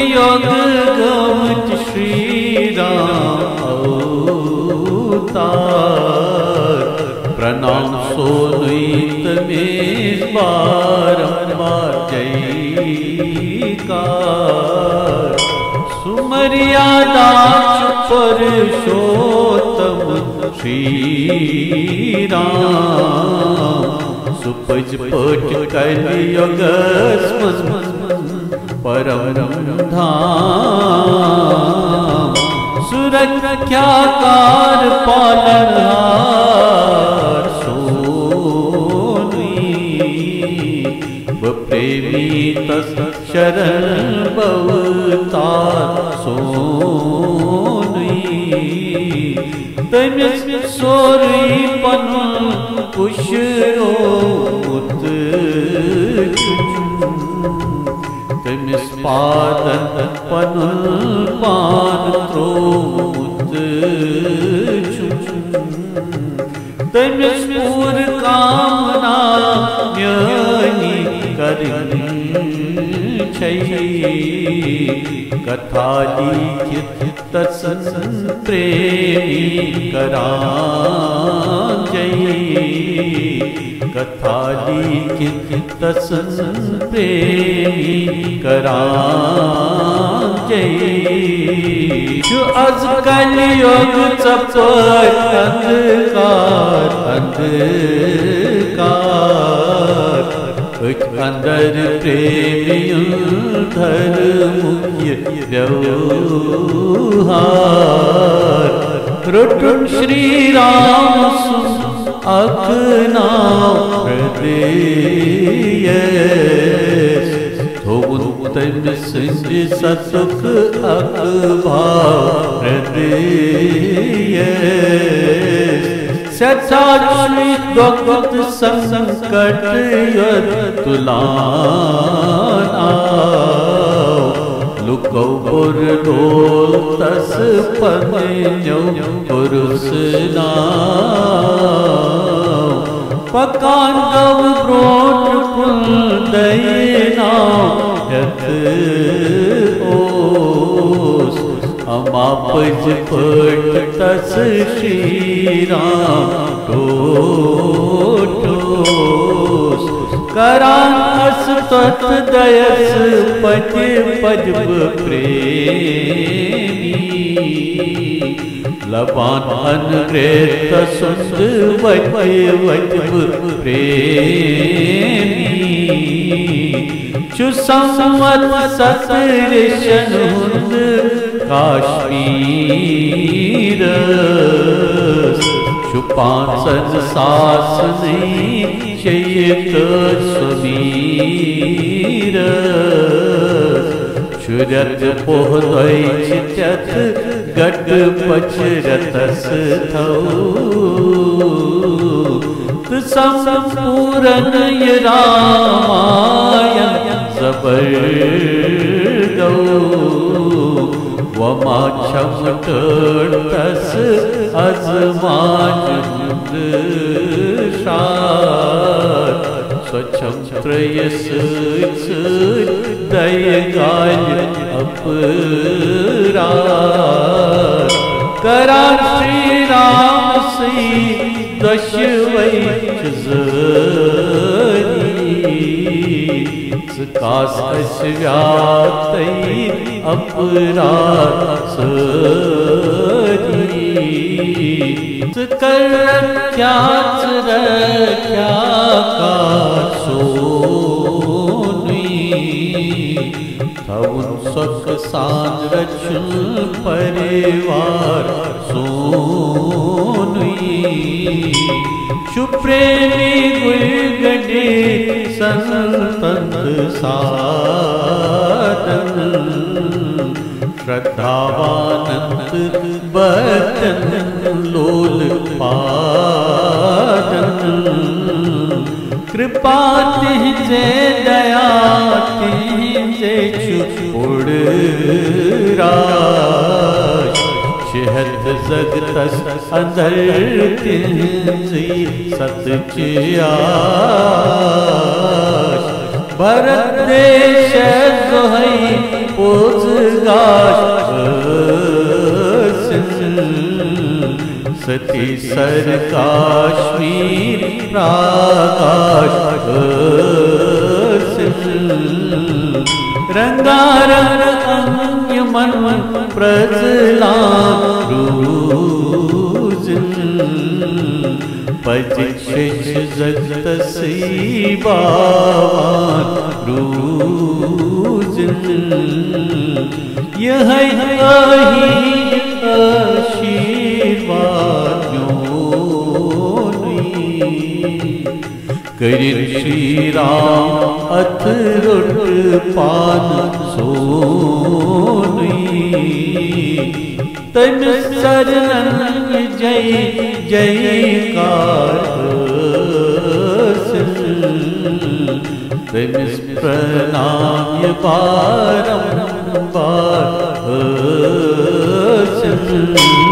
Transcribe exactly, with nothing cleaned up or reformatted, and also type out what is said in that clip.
یوگ گوت شری رام اوتار، پرنام سونُے تمیش بارمبار جے کار۔ سُہ مریادا چھُ پُرشوتم شری رام، سُہ پٔزۍ پٲٹھۍ کلِ یُگس منٛز پرم دھام۔ سُہ رکھیا کار پالن ہار سونُے، بہٕ پریمی تس شرن بوتار سونُے۔ تٔمِس سورُے پنُن پُشرومُت چھُم، تٔمِس پادن پنُن پان تروومُت چھُم۔ تٔمِس پوٗرٕ کامنا میٲنی کرٕنۍ چھے۔ کتھا لیکھِتھ تسٕنٛز پریمی کران جے۔ کتھا لیکھِتھ تسٕنٛز پریمی کران جے۔ چھُ از کل یوگ ژپٲرۍ اندھکار، اندھکار۔ أتھۍ اندر پریمیُن دھرمُک یہِ ویوہار۔ روٚٹُن شری رام سُنٛد اکھ ناو ہردیس، تھووُن تٔمۍ سٕنٛدِ ستُک اکھ بھاو ہردیس۔ سٮ۪ٹھاہ چھُے دۄکھ تہٕ سنکٹ یوٚت تُلان آو، لُکو بوٚر لول تس پننیو پُرسناو۔ پکان گوٚو برونٛٹھ کُن دٔیہِ ناو ہٮ۪تھ اوس، اما پٔزۍ پٲٹھۍ تس شری رام ٹوٹھ اوس۔ کران ٲس تتھ دَیَس پتہِ پتہِ بہٕ پریمی، لبان ان پریت سُنٛد وتہِ وتہِ بہٕ پریمی۔ چھُ سموت ستہٕ ریٚشن ہُنٛد کشمیرس، چھُ پانٛژن ساسنٕے شیٚیہِ تہٕ سُمیرس۔ چھُ رٮ۪تہٕ پوہ دۄیہِ چھِ تٮ۪تھ گٹہٕ پچہِ رٮ۪تس تھو۔ تہٕ سمپوٗرن یہِ راماین زبر گوٚو۔ وۄنۍ ما چھم ٹٲٹھ تس از ماجہِ ہُنٛد شاد۔ سۄ چھم ترٛٲیِتھ سۭتۍ سۭتۍ دَیہِ گالہِ اپرار۔ کران شری رام سٕے دۄشوے چھِ زٲری۔ ژٕ کاس اَسہِ ویاتَے اپرار سٲری۔ ژٕ کر رکھیا، ژٕ رکھیا کار سونُے۔ تھاوُن سۄکھٕ سان رچھُن پریوار سونُے۔ چھُ پریمی گُلۍ گنڈی سنتن تہٕ سادن، شردھاوانن تہٕ بھکتن لول پادن۔ کرپا تِہنٛزے دیا تِہنٛزے چھُ پُڑ راج۔ شہد زگتس اندر تِہنٛزٕے ستچ آش۔ بھرت دیش زوہے پوز گاش ٲسِن، ستی سر کاشمیر پراگاش ٲسِن۔ رنگا رنگ انگمن پرزلان روزن، پزِ چھچ زگتسٕے باوان روزن۔ یہے آہی آشیرواد میونُے۔ کٔرِن شری رام اتھ روٚٹ پان سونُے۔ تٔمِس سرنن یہِ جے جے کار ٲسِن، تٔمِس پرنام یہِ بارمبار ٲسِن۔